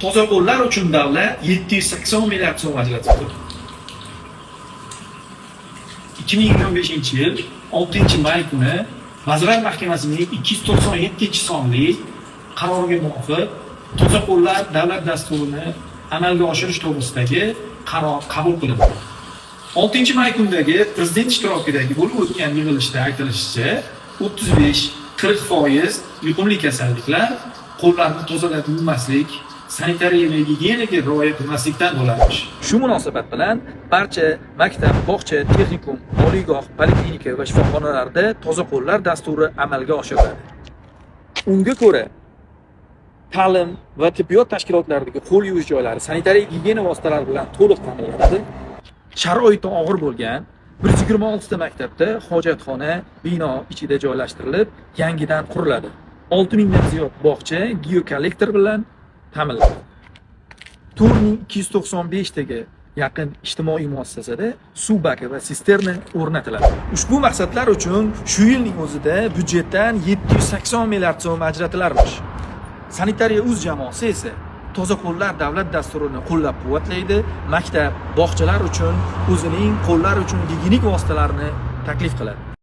Toza qo'llar uchun davlat 780 milliard so'm ajratibdi. 2025 yil 6 may kuni Vazirlar Mahkamasining 297 sonli qaroriga muvofiq Toza qo'llar davlat dasturini amalga oshirish to'g'risidagi qaror qabul qilindi. 6 may kunidagi prezident ishtirokidagi bo'lib o'tgan yig'ilishda aytilishicha, 35-40% yuqumli kasalliklar qo'llarni tozalab yuvmaslik, sanitariya va gigiyenaga rioya qilmaslikdan bo'larmish. Shu munosabat bilan barcha maktab, bog'cha, texnikum, oliygoh, poliklinika va shifoxonalarda Toza qo'llar dasturi amalga oshiriladi. Unga ko'ra, ta'lim va tibbiyot tashkilotlaridagi qo'l yuvish joylari sanitariya gigiyena vositalari bilan to'liq ta'minlanadi. Sharoiti og'ir bo'lgan 126 ta maktabda hojatxona bino ichida joylashtirilib, yangidan quriladi. 6000 dan ziyod bog'cha geokollektor bilan ta'minlanadi. 4295 taga yaqin ijtimoiy muassasada suv baki va sisterna o'rnatiladi. Ushbu maqsadlar uchun shu yilning o'zida byudjetdan 780 milliard so'm ajratilarmish. Sanitariya uz jamoasi esa Toza qo'llar davlat dasturini qo'llab-quvvatlaydi, maktab, bog'chalar uchun o'zining qo'llar uchun gigiyenik vositalarini taklif qiladi.